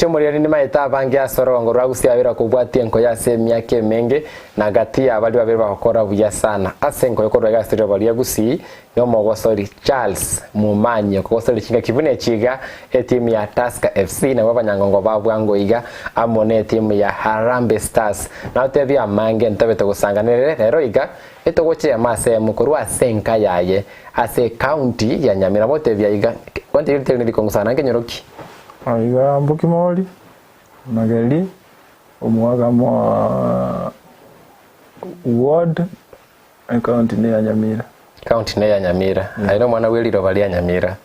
Inche omoriri nimaete abange ase orogongo rwa Gusii abera kobwatia enkoyo ase emiaka emenge, na gati ya baria babere bagokora buya sana ase enkoyo korwa iga ase riroba ria Gusii nomogosori Charles Momanyi okogosoria chingaki buna echi iga etimu ya Tusker FC nabwo abanyangongo ba bwango iga amo ne etimu ya Harambee Stars. Natebie amange ntobete gosanganere rero iga etogochia ase emo korwa ase enka yaye ase ecounty ya Nyamira motebia iga onche riteri nerikong'u sana nkenyoro ki? Aiga Mbokimori, Mageri, omwaka mwa ward, ecounty ne ya Nyamira. County ne ya Nyamira. Aye nomwana bwe riroba ria Nyamira.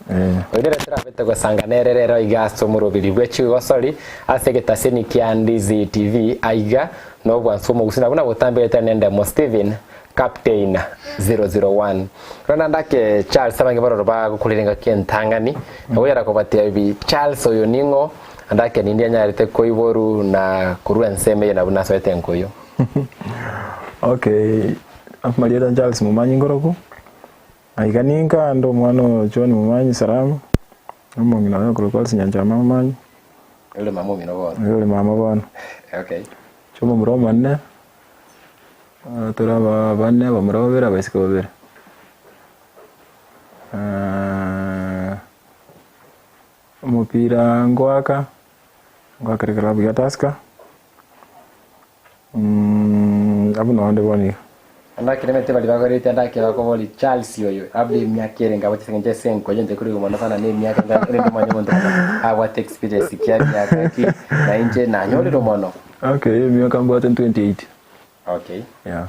Oyo nere torabete gosanga nere rero iga ase omorobiri bwe chigosori ase egetaseni kia Ndizi TV aiga nobwansu omogusii na buna botamberete nendemo Stephen Captain 001. Rora ndake Charles abange baroro bagokorera engaki entang'ani nagoyara kobatebi Charles oyo ning'o andake nindi anyarete koiboru na korwa ensemo eye na buna asoete enkoyo. Okay, amarieta Charles Momanyi Ngoroku, aiga ninka ande omwana o John Momanyi Salamu, omong'ina oye okorokwa Alice Nyanchama Momanyi. Ore mama omino bono. Oyo ore mama bono. Okay. Inche omomura omonene, tore aba bane, abamura babere, abaiseke babere. Omopira ngoaka, ngoakera eklabu ya Tusker. Abwo noo onde bono iga. Naki nemete baria bagorete ndake bakobori Charles oyo labda emiaka ere ngabo chise nche ase enkoyo nche korigwa mono sana na emiaka enga rende omanye omonto bono abwate experience ki emiaka ki na inche nanyorire mono. Okay, emiaka mbwate 28. Okay. Yeah.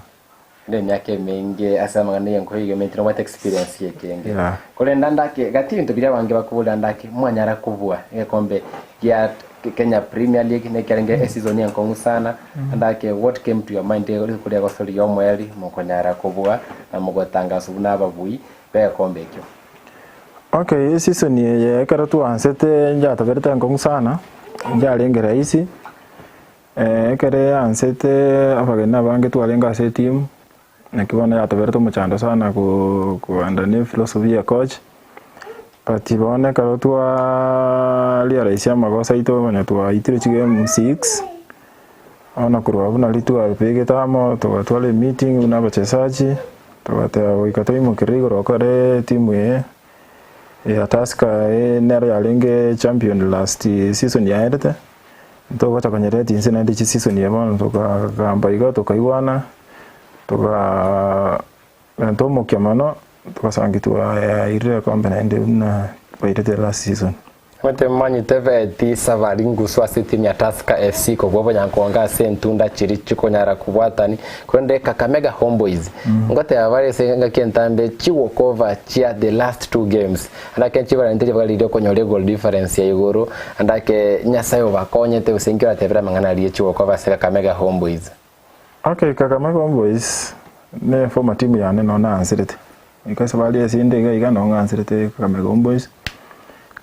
Ere emiaka emenge ase amang'ana y'enkoyo iga ementire obwate experience ekenge. Yeah. Korende ande ake gati ebinto biria abange bakoborera ande ake mwanyara kobua egekombe gia Kenya Premier League na ekiarenge eseason enkong'u sana ande ake what came to your mind rituko ria gosoria omoerio mokonyara kobua na mogotangaswa buna ababui begekombe ekio? Okay, eseason eye ekero twaansete njataberete enkong'u sana, njarenge rahisi. Ekero eansete abageni abange twarenge ase etimu, naki bono yatoberete omochando sana kogenda ne ephilosophy ya coach, but bono ekero twa realize amagoso aito onye twaitire chigame six, bono korwa abwo nario twabegete amo togatwara emeeting buna abachesaji, togateba goika toimokerere igoro okore etimu eye ya Tusker nero yarenge champion last season yaerete. Ntogocha konyereti inse naende chisisoni eye bono tokagamba iga tokaigwana, tokaa menta omokia mono, togasangi twairire ekombe naende buna twairete last season. Omanyete momanyete beti Safari ngusu ase etimu ya Tusker FC kobua obonyankonge ase entunda chiria chikonyara kobwatani korende Kakamega Homeboyz ngoteba bare ase engaki entambe chiwalkover chia the last two games Andake nchibarente ribaga riria okonyora egoal difference ya igoro, andake Nyasae obakonyete gose inki oratebere amang'ana aria chigokoba ase Kakamega Homeboyz. Okay, Kakamega Homeboyz ne former team yane nonye naanserete, ika esabari ase inde iga iga nonye ng'anserete Kakamega Homeboyz,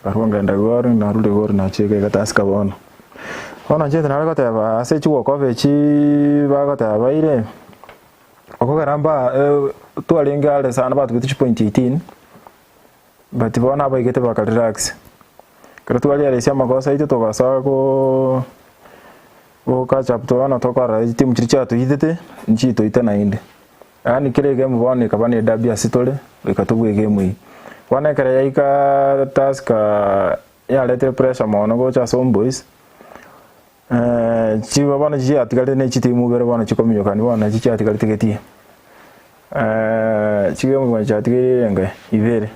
nkarwa ngenda Gor, narure Gor nachia iga iga Tusker bono. Bono inche nare goteba ase chigokoba echiiii bagoteba baire, okogera mba twarenge are sana batobete chipoint 18. But bono abaigete baka relax. Ekero twariaresia amagoso aito togasoa go go catch up bono tokorora chitimu chiria chiatoitete nchitoite naende. Yaani kera egame bono ekaba ne derby ase tore goika tobue egame eyio. Bono ekero yaika Tusker yaretire pressure mono gocha ase Homeboyz, chiba bono chiatigarete ne chitimu ibere bono chikominyokani bono nachi chiatigarete getii. Chigame bono chiatigaire erenge ibere,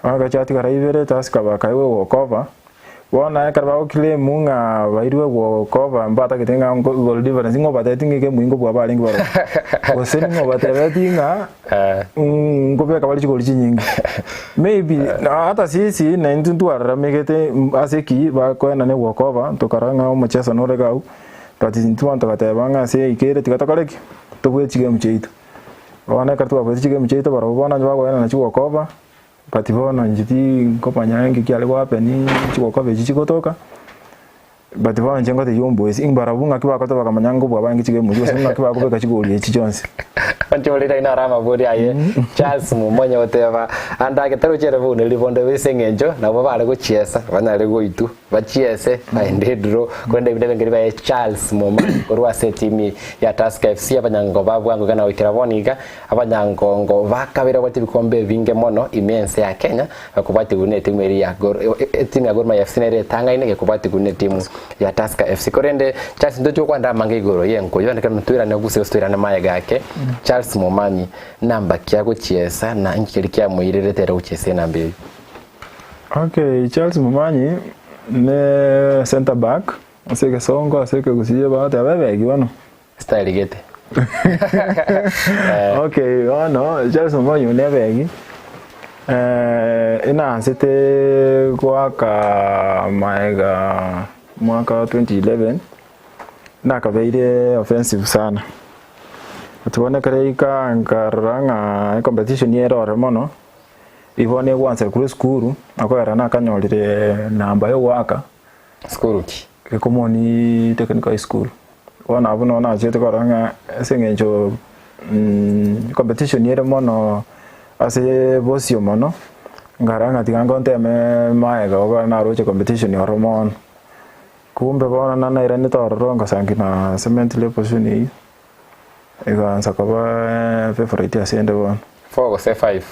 bono ekero chiatigara ibere Tusker bakaigwa egokoba, bono ekero bagoclaim ng'a bairwe egokoba mbatagete ng'a ngo goal difference ng'o obatebetie ng'a egame eywo nkobua barenge barobwo, gose ning'o obatebetie ng'a nkobeka bare chigori chinyinge. Maybe hata sisi naintwe ntwararamegete ase eki bakoenana egokoba tokarora ng'a omocheso nore iga abwo. But intwe bono togateba ng'a ase eika ere tiga tokore ki? Tobue chigame chiaito. Bono ekero twabuete chigame chiaito barobwo bono onye bakoenana chigokoba, but bono inche tinkomanya nki kiare go happen chigokoba echi chigotoka, but bono inche ngotebia omboesi, mbarabwo ng'aki bakorete bakamanya ngobua abange chigame echio gose ng'aki bakobeka chigori echi chionsi. Onchorire aye naro amabori aye Charles Mumonye goteba ande ake tarochi ere bono ribondo ase eng'encho nabo bare gochiesa banyare goitwa bachiese naende edraw korende ebinto ebinge ribaye Charles Momanyi korwa ase etimu ya Tusker FC abanyango ba bwango iga na goikera bono iga abanyangongo ba kabere babwate ebikombe ebinge mono ime ense ya Kenya bakobwatigwa na etimu eria ya Gor etimu ya Gor Mahia FC nere etang'aine gekobwatigwa na etimu ya Tusker FC korende Charles ntochi gokwanera amange igoro ye enkoyo naende ekero toirane gose gose toirane mayega ake Charles Momanyi namba ki agochiesa na inki keria kiamoirerete ere gochiesa enamba eyio. Okay, Charles Momanyi ne centre back ase egesongo ase ekegusii bagoteba ebegi bono. Style gete. Okay, bono Charles Momanyi one ebegi eh, inaansete goaka maega mwaka wa 2011 nakabeire offensive sana. But bono ekero yaika nkarora ng'a ecompetition ere ore mono. Igo negwansa korwa esukuru, nakoera nakanyorire namba yogoaka. Sukuru ki? Gekomoni Technical High School. Bono abwo nabo nachete korora ng'a ase eng'encho competition ere mono ase bosio mono, nkarora ng'a tiga ngonteme maega igo naroche competition ororo mono. Kumbe bono nanairanete ororo ngasangi na cement position eywo. Egaansa koba favorite ase ende bono. Four gose five.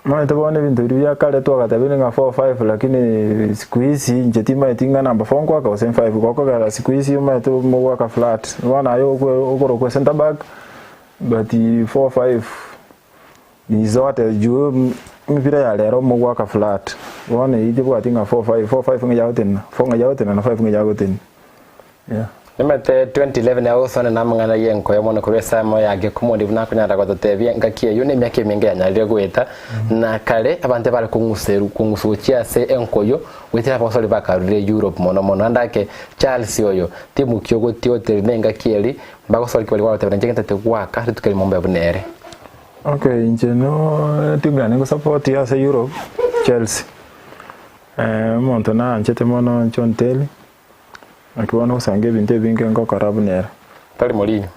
Omanyete bono ebinto biria bia kare twagatebirie ng'a four five lakini siku hizi inche timanyeti ng'a number four nkoaka gose five gokogera siku hizi omanyete mogoaka flat bono aye okorokwa center back but four five ni zote juu emepira ya rero mogoaka flat bono eyio tebwati ng'a four five, four five ng'a yagotenena, four ng'a yagotenena na five ng'a yagotenena yeah. Nimete 2011 agosana namang'ana y'enkoyo mono korwa esemo ya Gekumoni buna akonyara gototebia engaki eyio nemiaka emenge yanyarire goeta, na kare abanto ebare kong'useru kong'uswa gochia ase enkoyo goetera abagosori bakarurire Europe mono mono. Naende ake Charles oyo timuki ogotioteri nengaki eri mbagosori ki baria bagotebera inche gento tigwaka rituko erimo mbe buna ere. Okay inche no etimu yane ngosupport ase Europe Chelsea, omonto naanchete mono John Terry. Naki bono gosanga ebinto ebinge ngokora buna ere. Tari Mourinho.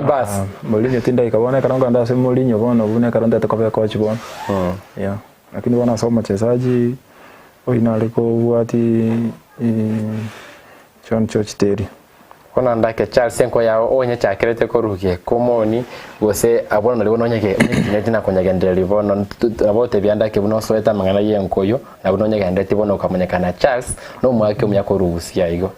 Bas. Ah, Mourinho tindaika bono ekero nkogenda ase Mourinho bono buna ekero ntagete koba ecoach bono. Yeah. Lakini bono ase omochesaji oyio nare kobwati John George Terry. Bono ndake Charles enko yao onyechakerete korwa gekomoni gose abwo nari bono onyege onyekinyeti na konyegendereria bono nabo otebia ndake buna osoete amang'ana y'enkoyo na buna onyegendereti bono okamanyekana Charles nomwaki omuya korwa Busia igo.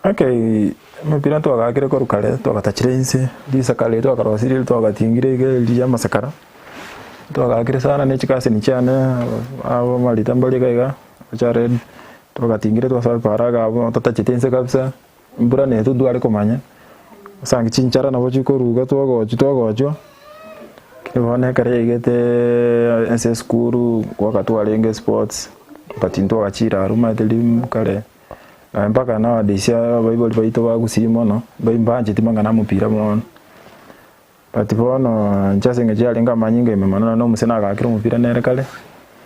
Okay, emepira twagakire korwa kare twagatachire inse, risakara riria twakarosirie riria twagatingire iga eria ria amasakara, twagakire sana ne chikaseni chiane abo amarita mbare iga iga. Jared, twagatingire twasoa ebara iga abwo totachete inse kabisa, embura netwe ntware komanya, osange chinchara nabo chikoruga twagochwa twagochwa, lakini bono ekero yaigete ase esukuru ngoaka twarenge sports, but ntwagachire arwo omanyete riria kare, nonye mpaka nowadays abaibori baito ba gusii mono, mbancheti mang'ana a omopira mono. But bono inche ase eng'encho yarenge amanyinga ime mono nonye omosee nagakire omopira nere kare,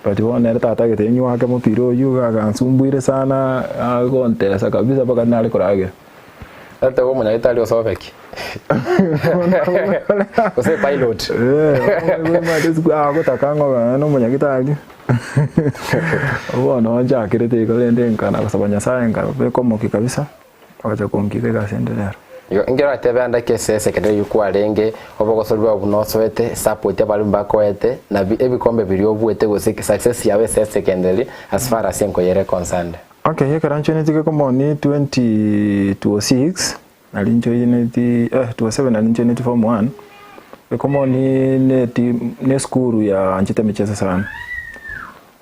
but bono nere tatagete inwe ake omopira oywo iga agansumbuire sana agontesa kabisa mpaka nare koragera. Tata obe omonyagitari osome ki? Gose pilot? Agotaka ng'a na omonyagitari bono nchakerete igo rende nkana gosaba Nyasaye nkabeka omokia kabisa. Ogocha konkiga egasi ende rero. Igo nkero atebe ande ase esekendari eyio kwarenge, obogosori bwao buna osoete, support abalimu bakoete, na ebikombe biria obuete gose success yao ase esekendari as far as enkoyo ere concerned. Okay, ekero nchoineti gekomoni 2006 nari nchoineti eh 2007 nari nchoineti form one, gekomoni ne team ne esukuru yaanchete emicheso sana.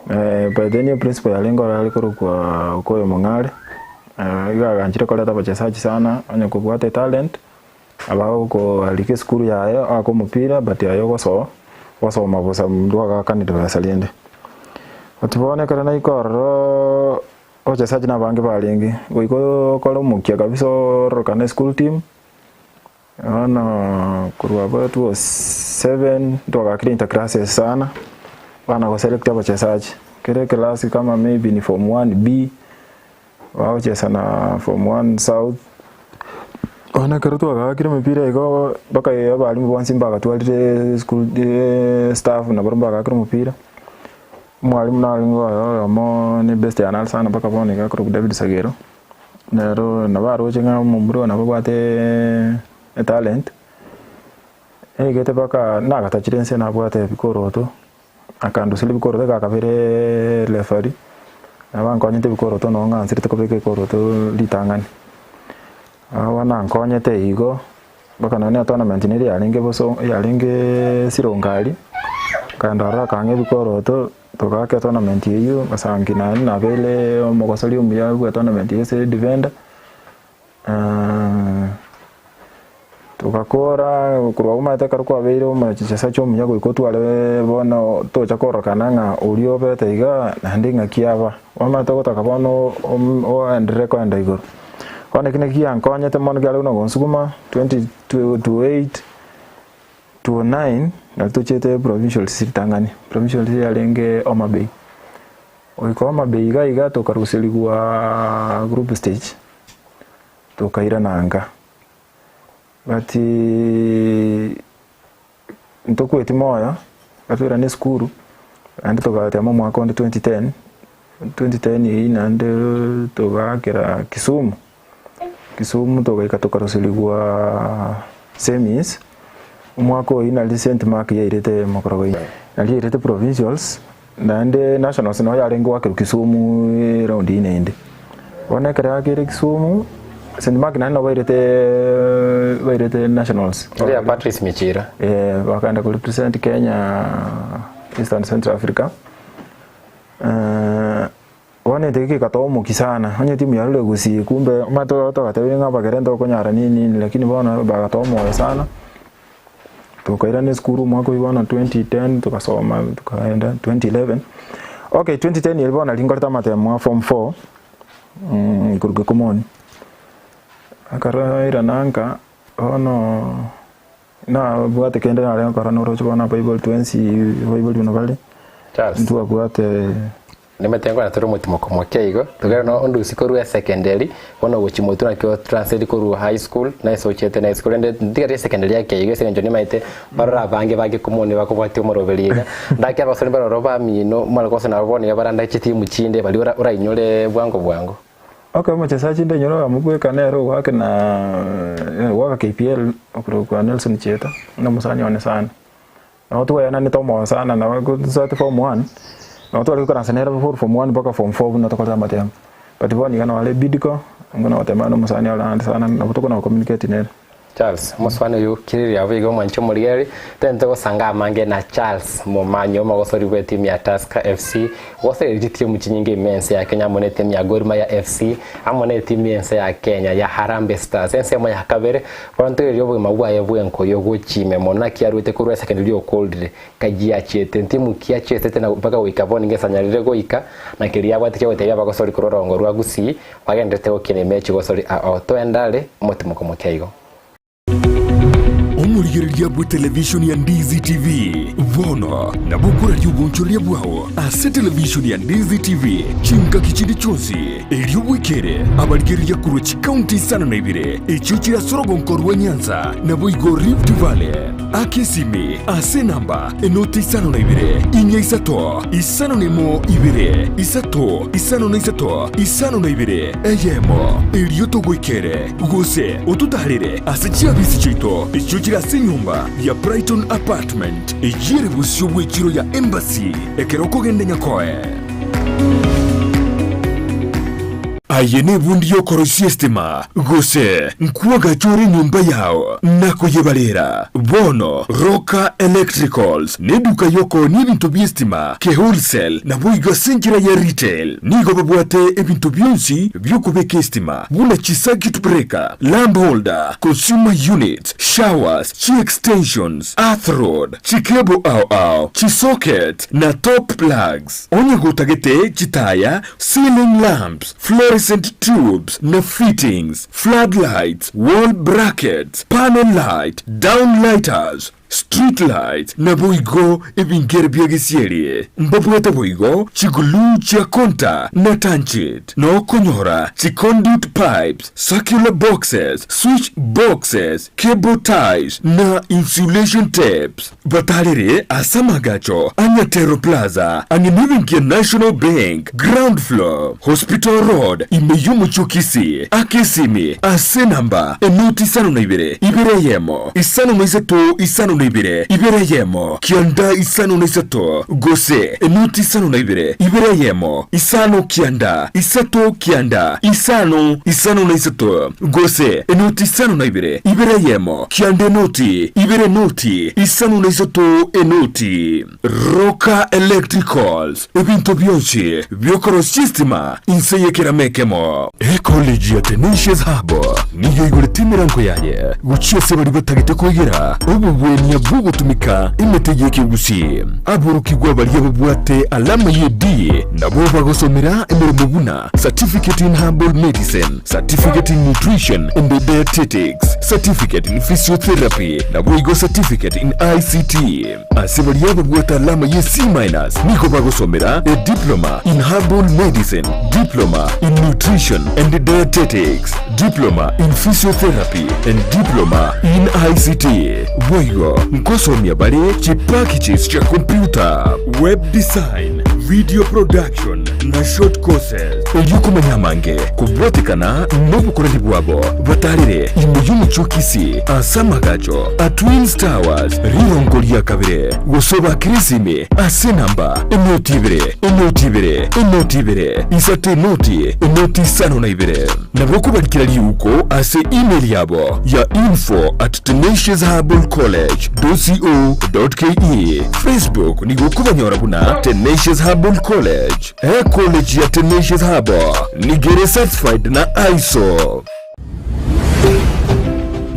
By then eprinciple yarenge ororo are korokwa Okoyo Mong'are, iga aganchire koreta abachesaji sana onye kobwate etalent, abagokoarika esukuru yaye oake omopira but aye ogosoa, ogosoma bosa ndwagakanire besa rende. But bono ekero naika ororo, abachesaji nabange barenge, goika okore omokia kabisa ororokane eschool team. Bono korwa abwo 2007 ntwagakire interclasses sana, bana go select abachesaji, kera eclass kama maybe ni form one B, bagochesa na form one south, Bono ekero twagaakire omopira igo mpaka abalimu bonsi mbagatwarire school staff nabarobwo mbagaakire omopira, omwalimu narenge oyo oyomo ne best yane are sana mpaka bono iga akorokwa David Sagero, nero nabo aroche ng'a omomura oyo nabo abwate etalent, naigete mpaka nagatachire inse nabwate ebikoroto, akanduseria ebikoroto egakabere referee, nabo ankonyete ebikoroto nonye ng'anserete kobeka ekoroto ritang'ani. Agwo nankonyete igo, mpaka nonye na etournament nere yarenge boso yarenge sironga aria, nkaenda ororo akang'a ebikoroto, togaaka etournament eywo, ngasangi naende nabeire omogosori omuya bwa etournament eywo ase edefender. Togakora korwa abwo omanyete ekero kwabeire omochesachi omuya goika otware bono tocha korokana ng'a oria obete iga naende ng'aki aba, omanyete ogotaka bono oenderere koenda igoro. Bono eki naki giankonyete mono kiare buna gonsukuma 20 28 29 nari tochiete provincials ritang'ani, provincials yarenge Homa Bay. Goika Homa Bay iga iga tokaruserigwa group stage. Tokairana nka. But ntokweti moyo, gatoirana esukuru, naende togatema omwaka onde 2010, 2010 eyio naende togaakera Kisumu, Kisumu togaika tokaroserigwa semis, omwaka oyio nari St Mark yairete mokorogo ime, nari yairete provincials. Naende nationals noo yarenge goakerwa Kisumu eround eye naende. Bono ekero yakeire Kisumu, St Mark naende nabo bairete bairete nationals. Oria Patrice Michira. Eh, bakaenda ko represent Kenya East and Central Africa. Bono egento eke gekatoa omokia sana, onye timu yarure gusii kumbe omanyete togatebirie ng'a abagere ntokonyara nini nini lakini bono bagatoa omoyo sana. Tokairana esukuru omwaka oyio bono 2010 togasoma tokaenda 2011. Okay 2010 erio bono nari nkorete amatemo a form four, korwa Gekomoni. Ekero nairana nka, bono nabwate kende nare gokora noroche bono abaibori twensi abaibori buna bare, Charles. ntwabwate. Nimanyete nkwana tore omotimoko moke igo, togere no ondusi korwa esecondary, bono ogochia motwe naki o translate korwa high school, na ase ochiete na school rende ntigari esecondary ake igo ase eng'encho nimanyete barore abange bage komoni bakobwatia omoroberi iga, ndaki abasani baroro bamino mware gose nabo bono iga baranda chitimu chinde baria ora orainyore bwango bwango. Okay omochesachi ndainyore oyomo bweka nere ogoaka na ogoaka KPL okorokwa Nelson Chieta, nomosani one sana. Nabo twayananete omoyo sana nabo tosoete form one, nabo tware goikaransa nere before form one mpaka form four buna tokorete amatemo. But bono iga nore bidiko, nigo nagoteba ng'a omosani ore ande sana nabo tokona go communicate nere. Charles, omosani oyio okiririe abwo iga omwanche omorigereria, tente gosanga amange na Charles Momanyi omogosori bw'etimu ya Tusker FC, ogosereria chitimu chinyinge ime ense ya Kenya amo netimu ya Gor Mahia FC, amo netimu y'ense ya Kenya ya Harambee Stars. Ensemo ya kabere, Bono ntoirerie obogima bwaye bw'enkoyo gochia ime mono, naki arwete korwa ase ekero riria okorire, kagia achiete ntimu ki achietete na mpaka goika bono ingesanyarire goika, na keria abwate kiagotebia abagosori korwa orongo rwa Gusii, bagendererete gokina emechi gosori ao toende are omotimoko moke igo. Omorigereria bw'etelevishoni ya Ndizi TV bono nabo okoraria obonchoreria bwao ase televishoni ya Ndizi TV chingaki chinde chionsi, erio bwekere abarigereria korwa chikaunti isano na ibere echio chire ase orogonko rwa Nyanza naboigo Rift Valley. Aka esimi ase enamba enoti isano na ibere, inya isato, isano na emo ibere, isato, isano na isato, isano na ibere, eyemo, erio togoikere, gose ototaarere ase chiabisi chiaito echio chire ase enyomba ya Brighton Apartment, eyio ere bosio bw'echiro ya Embassy, ekero okogenda Nyakoe. Aye nebundi y'okoroisia esitima, gose nkwagacha ore enyomba yao na koyebarera. Bono Roka Electricals neduka y'okoonia ebinto bi'esitima ke wholesale naboigo ase enchera ya retail. Nigo babwate ebinto bionsi bi'okobeka esitima buna chi circuit breaker, lamp holder, consumer units, showers, chi extensions, earth rod, chi cable ao ao, chi socket na top plugs. Onye gotagete chitaya, ceiling lamps, fluorescent tubes na fittings, flood lights, wall brackets, panel light, down lighters, Street lights, naboigo ebingere bia gesieri. Mbabwate boigo chiglue chia konta na tanchit, na okonyora chiconduit pipes, circular boxes, switch boxes, cable ties, na insulation tapes. Batarere ase amagacho a Nyatero Plaza, ang'e nebenki ya National Bank, ground floor, Hospital Road, ime y'omochie o Kisii. Aka esimi ase enamba enoti 52 ibere eyemo 53 52 ibere eyemo kianda 53 gose enoti 52 ibere eyemo 5 kianda 3 kianda 5 53 gose enoti 52 ibere eyemo kianda enoti ibere enoti 53 enoti. Roka Electricals, ebinto bionsi bi'okorosia estima inse y'ekerama ekemo. Ecollege ya Tenacious Hub nigo eigorete emerango yaye gochia ase baria batagete koegera obobwenia bw'ogotumeka emete y'ekegusii. Aborokigwa baria babwate alama ye D nabo bagosomera emeremo buna Certificate in Herbal Medicine, Certificate in Nutrition and Dietetics, Certificate in Physiotherapy naboigo Certificate in ICT. Ase baria babwate alama ye C minus nigo bagosomera a Diploma in Herbal Medicine, Diploma in Nutrition and Dietetics, Diploma in Physiotherapy and Diploma in ICT. Boigo nkosomia bare chipackages chia computer, web design, video production na short courses. Erio komanya amange kobwatekana nobokoreri bwabo batarire ime y'omochie o Kisii ase amagacho a Twins Towers rirongo ria kabere gose obakere esimi ase enamba enoti ibere enoti ibere enoti ibere isato enoti enoti isano na ibere. Nabo okobarikera riuko ase email yabo ya info at tenaciousherbalcollege dot co dot ke. Facebook nigo okobanyora buna Tenacious Herbal College. Ecollege ya Tenacious Herbal nigo ere certified na ISO.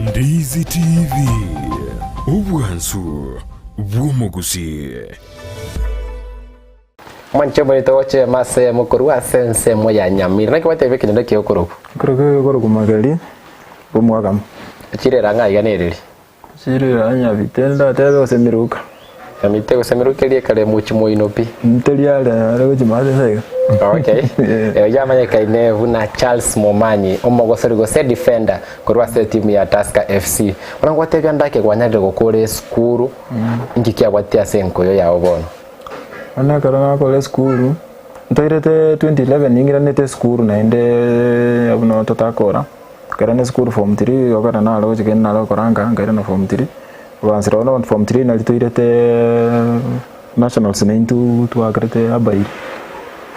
Ndizi TV, obwansu bw'omogusii. Mwanche morete gochema ase eyemo korwa ase ensemo ya Nyamira. Naki gwateba ekenyoro eke gekorokwa? Ekero gekorokwa Mageri, Bomwakamo. Echiro ere ang'e aiga nereri? Echiro ere ang'e Nyabite ndatebe gose Miruka. Nyamite gose Miruka eria ekare mochie moino pi. Teri are are gochia maate inse iga. Okay. Eyo yamanyekaine buna Charles Momanyi, omogosori gose defender korwa ase etimu ya Tusker FC. Bono ngwatebia ndake kwanyarire gokora esukuru, inki kiagwatia ase enkoyo yao bono? Bono ekero nakora esukuru, ntoirete 2011 ning'iranete esukuru naende buna totakora, nkairana esukuru form three igo ekero nare gochia kende nare gokora nka nkairana form three, koanzera bono form three nari toirete nationals naintwe twakerete abairi,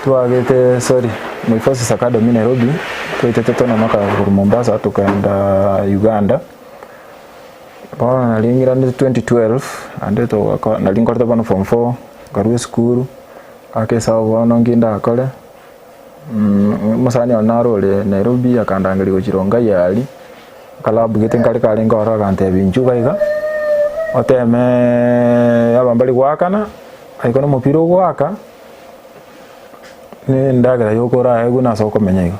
twagete sorry Moi Forces Academy Nairobi, twaetete tononoka korwa Mombasa tokaenda Uganda. Bono nari ng'iranete 2012, naende togakora nari nkorete bono form four, nkarwa esukuru, ngaka esabu bono nki ndakore, omosani one naro ore Nairobi akandangeria gochia Rongai aria, eklabu gete nkare karenge ororo agantebia inchuo iga iga, otemeeee aba mbari goakana, aye kore omopira ogoaka, na endagera yoka oraegwe nase okomenya igo.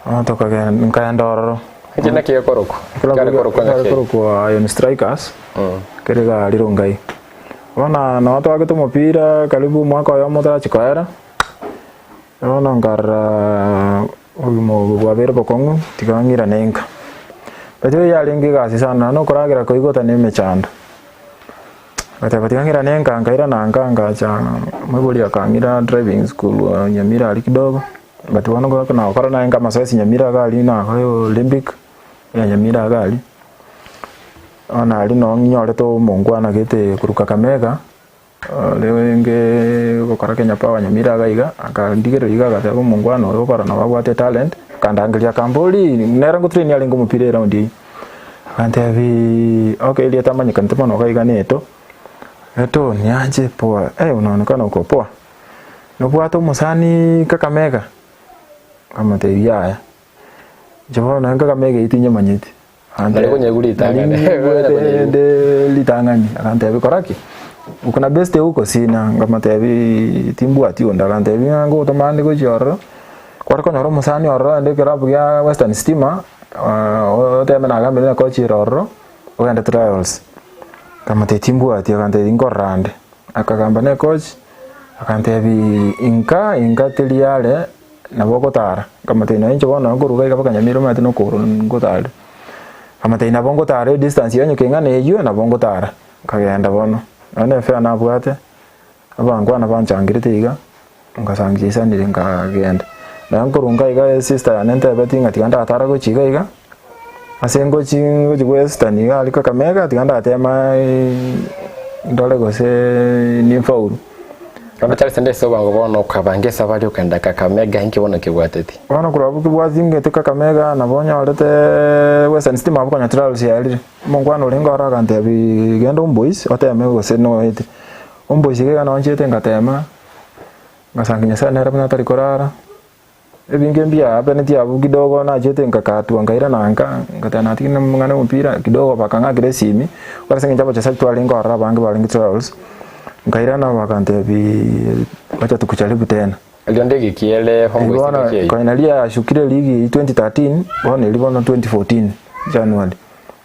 Bono tokagenda nkaenda ororo. Eki naki gekorokwa? Kiare korokwa Kiare ng'aki? korokwa Iron Strikers, kere gari Rongai. Bono nabo twagete omopira karibu omwaka oyomo otarachia koera, bono nkarora obogima obo bwabeire bokong'u tiga ng'irane nka. But eyio yarenge egasi sana naende okoragera koigota na emechando. Ngateba tiga ng'irane nka, nkairana nka ngacha moibori akang'ira driving school Nyamira aria kidogo. But bono ngoaka nagokora naye amasoesi Nyamira iga aria nakore Olympic ya Nyamira iga aria, bono aria noo nyorete omongwana gete korwa Kakamega, orenge gokora Kenya Power Nyamira iga iga, akandigereria iga agateba omongwana oyo okora nabo abwate etalent, akandangeria akamboria nere ngotrain arenge omopira eraundi eywo, agantebiiii okay erieta amanyekanete mono iga iga na Eto, Eto niache poa, unaonekana uko poa. Nobwate omosani Kakamega? Nkamotebia yaya. Inche bono nonye Kakamega eyio tinyemanyeti. Nari konyegwa ritang'ani. Nari nyigwete ende ritang'ani. Akantebia kora ki? Uko na beste huko? Sina. Nkamotebia timbwati onde. Akantebia ng'a ngogotoma ande gochia ororo, kware konyora omosani ororo aende ekerabu gia Western Stima, oteme nagambire na kochi ere ororo, ogende trials. Nkamotebia timbwati, agantebia nkorora ande. Akagamba na ecoach, akantebia inka inka teri are nabo ogotara. Nkamotebia nonye inche bono nkoruga iga mpaka Nyamira omanyete na okogoro ngotarire. Nkamotebia nabo ngotara edistance onye keng'ana eywo nabo ngotara. Nkagenda bono, nonye na efare nabwate, abankwana banchangerete iga, ngasangia chisanire nkagenda. Nonye nkorwa nka iga esister yane entebeti ng'a tiga ndatare gochia iga iga, ase ngochi ngochi Western iga aria Kakamega tiga ndatema ndore gose nimfaulu. Bono Charles ande ase obwango bono okabanga esabari okagenda Kakamega inki bono kebwateti? Bono korwa abwo kebwati ngete Kakamega nabo onyorete Western Stima abwo konya trials yarire. Omongwana orenge oro agantebi genda Homeboyz oteme gose noete. Homeboyz iga iga nonchete ngatema, ngasangi Nyasaye nere buna atari korara, ebinge mbiahapeneti abwo kidogo nachete ngakatwa nkairana nka, ngateba natigire na amang'ana ya omopira kidogo bakang'akera esimi, ekero ase eng'encho abachesaji twarenge ororo abange barenge trials, nkairana bakantebiiii wacha tukujaribu tena. Rionde egeki ere Homeboyz Bono egeki eyio. konya naria yashukire eligi eyio 2013, bono eria bono 2014 January,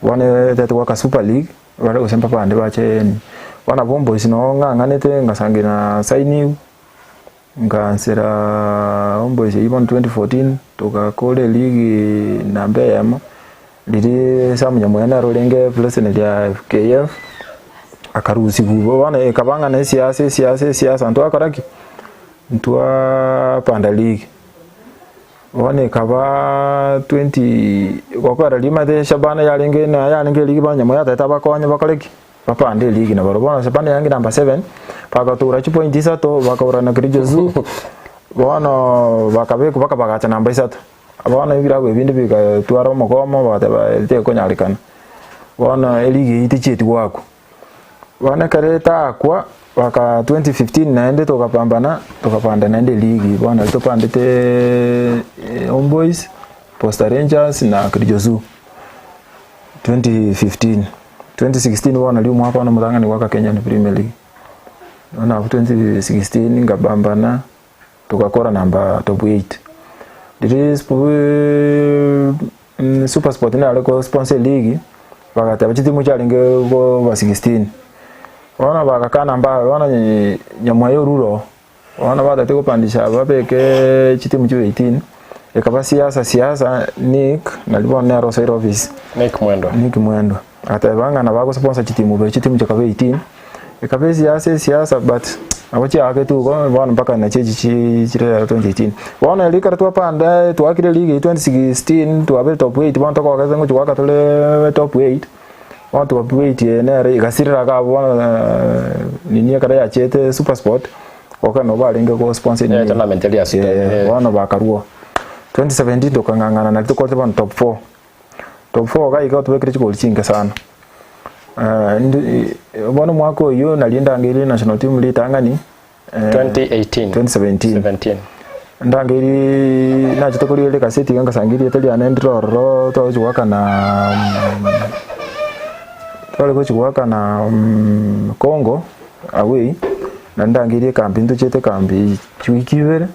bono etete goaka super league. Bare gose mpapa bache bono abwo Homeboyz noo ng'ang'anete ngasangi na sainiwa, nkansera Homeboyz eywo bono 2014, togakora eligi namba eyemo, riria Sam Nyamweya nere orenge president ya FKF, akarusiwa igo bono ekaba ng'a na esiasa esiasa esiasa ntwakora ki? Ntwapanda league. Bono ekaba 20 gokora rimate Shabana yarenge na yarenge eligi bono Nyamweya atagete abakonye bakore ki? Bapande eligi nabarobwo. Bono Shabana yarenge number 7, bagatura chipointi isato, bakaurana na Kericho Zoo, bono bakabekwa bakabagacha namba isato. Bono ebirabu ebinde bigatwara omogomo bagateba tekonyarekana. Bono eligi eyio tichieti goakwa. Bono ekero etaakwa baka 2015 naende togapambana, togapanda naende eligi bono nari topandete Homeboyz, Posta Rangers na Kericho Zoo 2015. 2016 bono nari omwaka one omotang'ani goaka Kenyan Premier League. Bono abwo 2016 nkapambana togakora namba top 8. Riria Supersport nare ko sponsor eligi, bagateba chitimu chiarenge koba 16. Bono bagakana mba bono nyamweya orure oo, bono batagete gopandisha babeke chitimu chibe 18, ekaba siasa siasa Nick nari bono nere osoire office. Nick Mwendwa. Nick Mwendwa, agateba ng'a nabo agosponsor chitimu ibere chitimu chikaba 18, ekaba esiasa esiasa but nabo chiaaketwe igo bono mpaka nachi echi chi chire rero 2018. Bono erio ekero twapanda twaakire eligi eywo 2016 twabire top 8 bono tokogesa ngochia goaka tore top 8, bono top 8 eye nere egasirera iga abwo bono nini ekero yachete supersport, goka nabo barenge go sponsor Eh, tournament eria ya Sudan, eh. bono bakarwa. 2017 tokang'ang'ana nari tokorete bono top 4. Top 4 iga iga otobekire chigoli chinke sana. Bono omwaka oyio nario ndangeire national team ritang'ani 2018 2017 17 ndangeiri nachete korigereria ekaseti iga ngasanga erieta riane ndire ororo tware gochi goakana tware gochi goakana Congo away, naende ndangeirie ekambi ntochiete ekambi chiwiki ibere,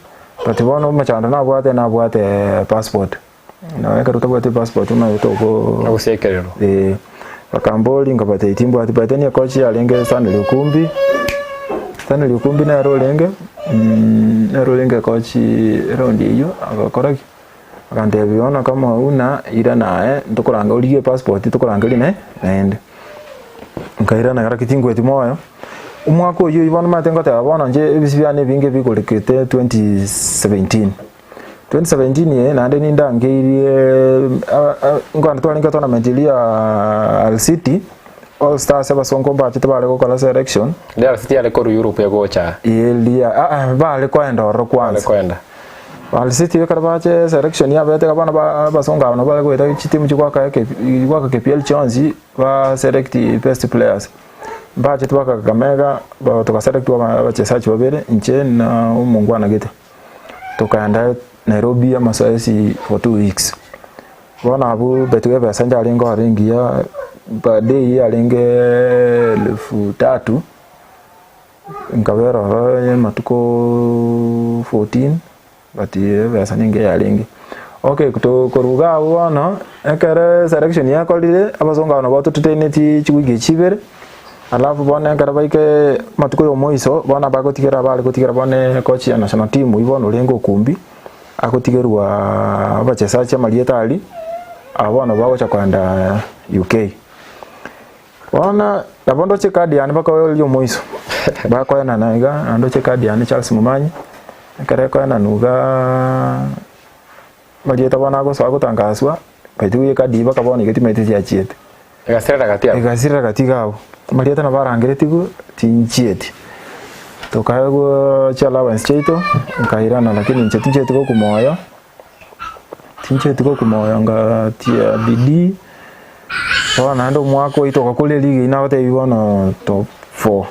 but bono omochando nabwate nabwate passport. Nonya ekero otabwati epassport omanyete oko Ogosekererwa. eh, bakamboria nkabatebia timbwati by then ecoach yarenge Stanley Okumbi, Stanley Okumbi nere orenge nere orenge ecoach eraundi eywo agakora ki, akantebia bono kama hauna irana aye ntokoranga origie epassport tokorangeria naye naende. Nkairana lakini tinkweti moyo, omwaka oywo oywo bono omanyete ngoteba bono inche ebisi biane ebinge bigorekete 2017. 2017 eye naende nindangeirie nkogenda twarenge tournament eria ya Hull City, All Stars abasongo mbachete bare gokora selection. Hull City yare korwa Europe egocha aa? Eria aa bare koenda ororo Bare kwanza. koenda. Hull City ekero bache selection yabete iga bono ba abasongo aba nabo bare goeta chitimu chigoaka eke chigoaka KPL chionsi ba select best players. Mbachete baka Kakamega ba togaselectwa aba abachesaji babere inche na omongwana gete. Tokaenda Nairobi amasoesi for 2 weeks. Bono abwo betwe ebesa njarenge ororo engiya per day yarenge elfu tatu, nkabera ororo amatuko 14 but ebesa ningiya yarenge. Okay korwa iga abwo bono, ekero eselection yakorire, abasongo aba nabo batototeneti chiwiki echi ibere. Alafu bono ekero baika amatuko ya omoiso, bono abagotigera abare gotigera bono ekochi ya national team oywo bono orenge okumbi, agotigerwa abachesachi amarieta aria, abwo bono bagocha kogenda UK. Bono nabo ndoche ecard yane mpaka oria omoiso, bakoenana iga, naende ndoche ecard yane Charles Momanyi, ekero ekoenanwa igaa. Amarieta bono agosoa gotangaswa, baito ecard eye mpaka bono iga timanyeti chiachiete. Egasirera gati abwo. Egasirera gati iga abwo. Amarieta nabo arangeretigwe, tinchieti. Tokaegwa chi allowance chiaito, nkairana lakini inche tinchieti gokwa moyo, tinchieti gokwa moyo ngatia bidii, bono naende omwaka oito togakora eligi eywo nagotebiwa bono top four.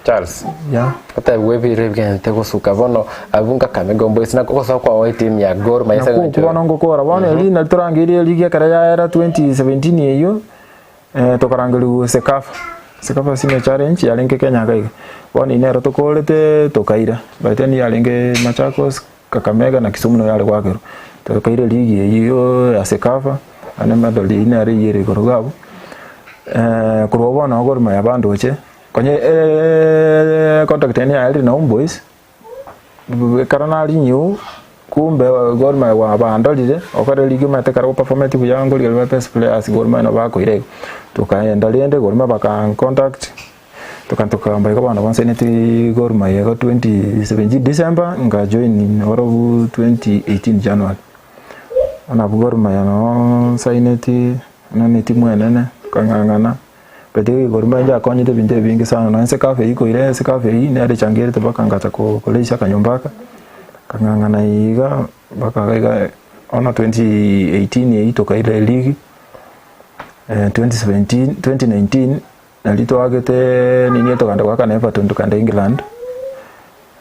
Charles, Yeah. otebigwe ebiro ebigenderete gosuka bono abwo nkakamega omboisi na ogosoa kwao etimu ya Gor Mahia ase Nakwo eng'encho bono ngokora bono eri nari torangerie eligi ekero yaera 2017 eywo eh, tokarangerigwa Cecafa, Cecafa Senior Challenge yarenge Kenya iga iga. Bono eywo nero tokorete tokaira, by then yarenge Machakos, Kakamega na Kisumu nigo yare goakerwa. Tokaira eligi eywo ya Cecafa, naende emedal eywo nere eywo ere igoro iga abwo, korwa bono Gor Mahia bandoche. Konye contract eye yaerire na Homeboyz, ekero narinyigwa kumbe Gor Mahia gwabandorire, okore ligi omanyete ekero operfometi buya nkorigereria best players Gor Mahia nabo bakoira igo. Tokaenda rende Gor Mahia bakan contact, toka tokagamba igo bono bonsaineti Gor Mahia igo 2017 December, nka join barobwo 2018 January. Bono abwo Gor Mahia noo nsaineti, buna ne etimu enene, tokang'ang'ana. But igoro mbaye akonyete ebinto ebinge sana nonye sekafa eywo koira esekafa eywo nere echangerete mpaka ngacha koreisia akanyomba aka, nkang'ang'ana iga mpaka iga iga bono 2018 eywo tokaira eligi, 2017 2019 nario twagete nini tokagenda goaka na Everton tokagenda England.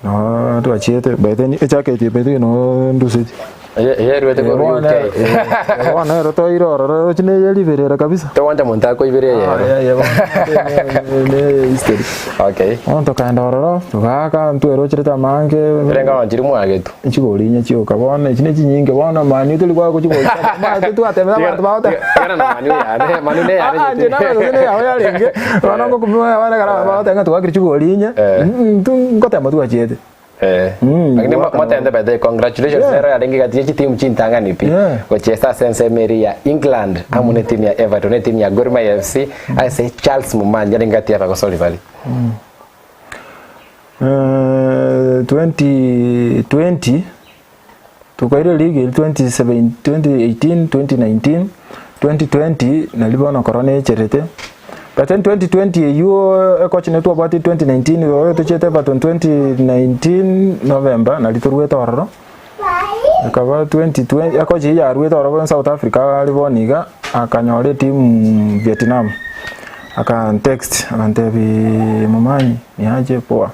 Noo twachiete by then ejacket eye by the way noo ndusetie. Eye eye erwete Eh, korwa bono UK. eh, bono ero toire ororo roche neye riberera kabisa. Togwancha monto akoibere eye Ah, ero. yeah, yeah, bono ne- ne history. Okay. Bono tokaenda ororo togaaka ntwerocherete amange Erenga bono chiri mwagetu. chigori inye chioka bono echi ne chinyinge bono mani tori goaka gochigori omanyete twatebete abanto bagote Tigana na manu yane, manu ne yane. Ah, inche naro gose neyao yarenge bono ngokumia abana ekero bagoteba ng'a twakire chigori inye Eh. intwe ngotema twachiete Eh. Lakini gwaka motente by the way, congratulations Yeah. nero yarenge gati ye chitimu chintang'ani pi Yeah. gochiesa ase ensemo eria ya England amo ne timu ya Everton ne timu ya Gor Mahia FC ase Charles Momanyi yarenge gati ya abagosori baria. 2020 tokaira eligi eria 2017 2018 2019 2020 nario bono korona echerete but then 2020 eywo ekochi nigo twabwate 2019 igo tochiete Everton 2019 November nario toruete ororo ekaba 2020 ekochi eywo yaruete ororo South Africa are bono iga akanyora etimu Vietnam Akantext akantebi Momanyi niaje poa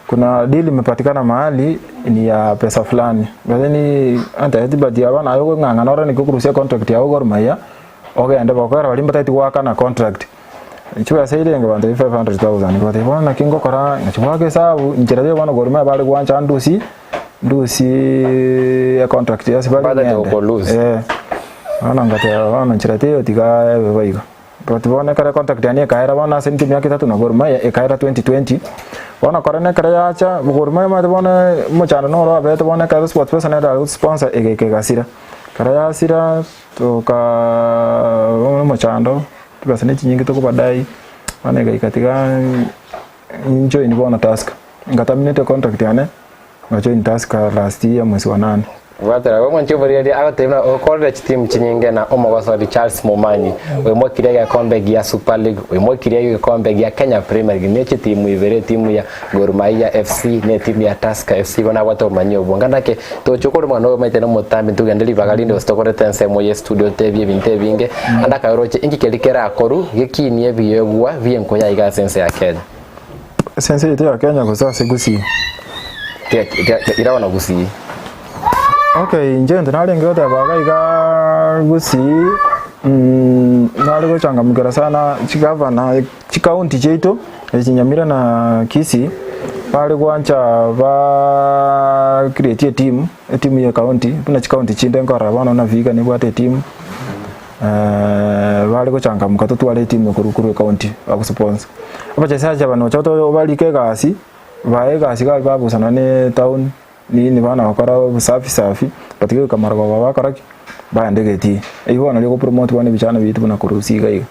kuna deal imepatikana mahali ni ya pesa fulani lakini antebeti but aba naye okong'ang'ana ore naki okorusia contract yago Gor Mahia ogende bokogera baria mbatageti goakana contract chibesa eria renge bantebi 500,000 nkabatebia bono naki ngokora nachi goaka esabu inchera riria bono Gor Mahia bare gwancha ndusie ndusie econtract ase bare Batagete ng'ende gokolose. eh bono ngateba bono nchera teiyo tiga ebe bo igo. But bono ekero econtract yane ekaera bono ase intwe emiaka etato na Gor Mahia ekaera 2020, bono korende ekero yacha Gor Mahia omanyete bono omochando noro obete bono ekero SportPesa nere are gosponsor egaika egasira. Ekero yasira tokaa bono omochando, chibesa ne chinyinge tokobadai, bono egaika tiga njoin bono Tusker. Nga terminate econtract yane. Ngajoin Tusker last year mwezi wa nane. Bwatera omwanchi omorigereria agotebia buna okorire chitimu chinyinge na omogosori Charles Momanyi oimokirie egekombe gia Super League oimokirie egekombe gia Kenya Premier League ne chitimu ibere etimu ya Gor Mahia FC ne etimu ya Tusker FC igo nabwate obomanyi obwo ng'a nake tochia okore omwana oyo omanyete nomotambi ntogende ribaga rinde gose tokorete ensemo ye studio otebie ebinto ebinge ande akaroche inki keria kerakoru gekinie ebiegwa bi'enkoyo aiga ase ense ya Kenya. Ase ense yaito ya Kenya gose ase Gusii? Ira bono Gusii. Okay, inche egento narenge goteba iga igaa Gusii, nare gochangamkera sana chigavana chikaunti chiaito, echi Nyamira na Kisii, bare gwancha ba create etimu, etimu ya ekaunti, buna chikaunti chinde nkorora bono buna Vihiga nebwate etimu. Bare gochangamka totware etimu ekorwa korwa ecounty bagosponsor. Abachesaji aba nocha obarike egasi, bae egasi iga babusa nonye na etown nini bana gokora obusafi safi, batige goika marogoba bakora ki? Baende egetii. Eywo bono nario ogopromote bono ebichana biaito buna korwa gusii iga iga.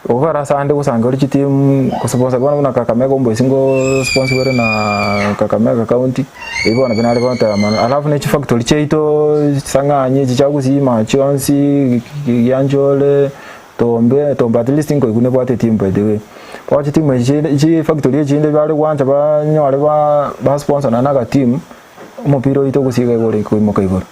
Okogera ase ande gosangereria chitimu, gosponsor bono buna Kakamega omboisi ngo sponsor ore na Kakamega county, ebi bono nabio nare goteba mono. Alafu ne chifactory chiaito chisang'anyi echi chia gusii machionsi, gianchore, tombe, tombe at least nkoigwa nebwate etimu by the way. Bono chitimu echi chinde chifactory echinde bare gwancha banyore ba basponsor naende agatimu, omopira oito gusii iga iga ore koimoka igoro.